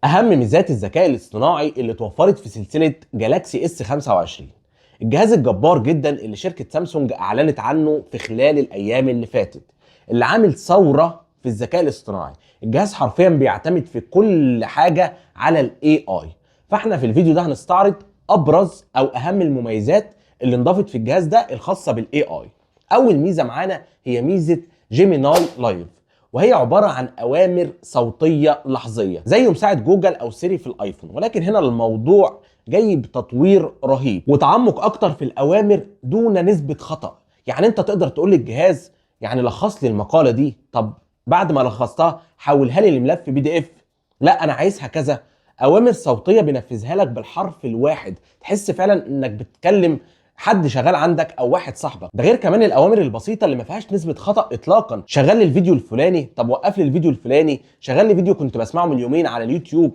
اهم ميزات الذكاء الاصطناعي اللي اتوفرت في سلسلة جالاكسي اس 25، الجهاز الجبار جدا اللي شركة سامسونج اعلنت عنه في خلال الايام اللي فاتت، اللي عامل ثورة في الذكاء الاصطناعي. الجهاز حرفيا بيعتمد في كل حاجة على ال AI. فاحنا في الفيديو ده هنستعرض ابرز او اهم المميزات اللي انضافت في الجهاز ده الخاصة بال AI. اول ميزة معانا هي ميزة Gemini Live، وهي عبارة عن أوامر صوتية لحظية زي مساعد جوجل أو سيري في الآيفون، ولكن هنا الموضوع جاي بتطوير رهيب وتعمق أكتر في الأوامر دون نسبة خطأ. يعني أنت تقدر تقول للجهاز يعني لخص لي المقالة دي، طب بعد ما لخصتها حولها لي لملف PDF، لا أنا عايزها كذا. أوامر صوتية بينفذها لك بالحرف الواحد، تحس فعلا إنك بتكلم حد شغال عندك او واحد صاحبك. ده غير كمان الاوامر البسيطة اللي ما فيهاش نسبه خطا اطلاقا. شغل لي الفيديو الفلاني، طب وقف لي الفيديو الفلاني، شغل لي فيديو كنت بسمعه من يومين على اليوتيوب،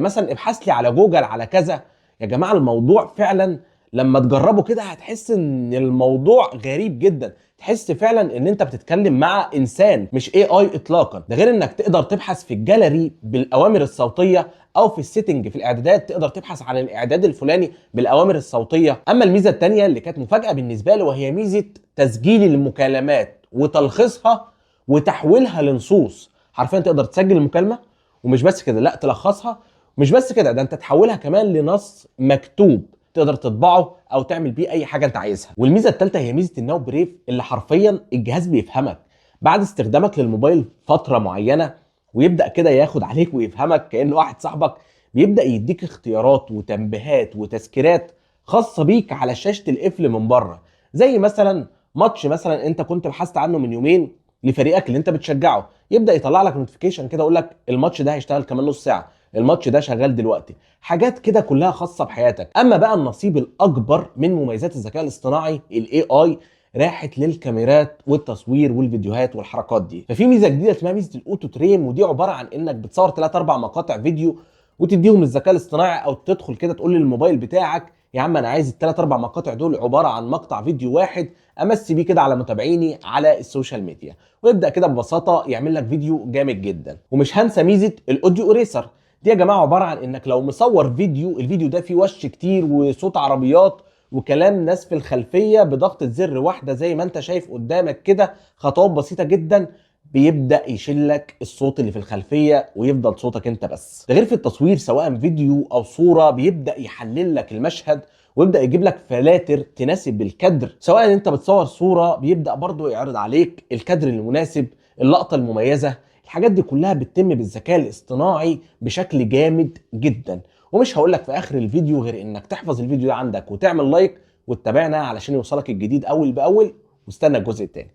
مثلا ابحث لي على جوجل على كذا. يا جماعة الموضوع فعلا لما تجربه كده هتحس ان الموضوع غريب جدا، تحس فعلا ان انت بتتكلم مع انسان مش AI اطلاقا. ده غير انك تقدر تبحث في الجاليري بالاوامر الصوتية، او في ال setting في الاعدادات تقدر تبحث عن الاعداد الفلاني بالاوامر الصوتية. اما الميزة الثانية اللي كانت مفاجاة بالنسبة لي، وهي ميزة تسجيل المكالمات وتلخيصها وتحويلها لنصوص. حرفيا تقدر تسجل المكالمة، ومش بس كده، لا تلخصها، مش بس كده، ده انت تحولها كمان لنص مكتوب تقدر تطبعه او تعمل بيه اي حاجة انت عايزها. والميزة الثالثة هي ميزة ال Now Brief، اللي حرفيا الجهاز بيفهمك بعد استخدامك للموبايل فترة معينة، ويبدا كده ياخد عليك ويفهمك كانه واحد صاحبك. بيبدا يديك اختيارات وتنبيهات وتذكيرات خاصة بيك على شاشة القفل من بره، زي مثلا ماتش مثلا انت كنت بحثت عنه من يومين لفريقك اللي انت بتشجعه، يبدا يطلع لك notification كده يقول لك الماتش ده هيشتغل كمان نص ساعة، الماتش ده شغال دلوقتي، حاجات كده كلها خاصة بحياتك. اما بقى النصيب الاكبر من مميزات الذكاء الاصطناعي ال AI راحت للكاميرات والتصوير والفيديوهات والحركات دي. ففي ميزة جديدة اسمها ميزة ال auto trim، ودي عبارة عن انك بتصور 3 4 مقاطع فيديو وتديهم للذكاء الاصطناعي، او تدخل كده تقول للموبايل بتاعك يا عم انا عايز الثلاث اربع مقاطع دول عبارة عن مقطع فيديو واحد امسي بيه كده على متابعيني على ال social media، ويبدا كده ببساطة يعمل لك فيديو جامد جدا. ومش هنسى ميزة ال audio eraser، دي يا جماعة عبارة عن انك لو مصور فيديو، الفيديو ده فيه وش كتير وصوت عربيات وكلام ناس في الخلفيه، بضغطه زر واحدة زي ما انت شايف قدامك كده، خطوات بسيطة جدا، بيبدا يشيل لك الصوت اللي في الخلفية ويفضل صوتك انت بس. ده غير في التصوير سواء فيديو او صوره، بيبدا يحلل لك المشهد ويبدا يجيب لك فلاتر تناسب الكادر. سواء انت بتصور صوره بيبدا برضو يعرض عليك الكادر المناسب، اللقطة المميزة. الحاجات دي كلها بتتم بالذكاء الاصطناعي بشكل جامد جدا. ومش هقول لك في اخر الفيديو غير انك تحفظ الفيديو ده عندك وتعمل like وتتابعنا علشان يوصلك الجديد اول باول، واستنى الجزء الثاني.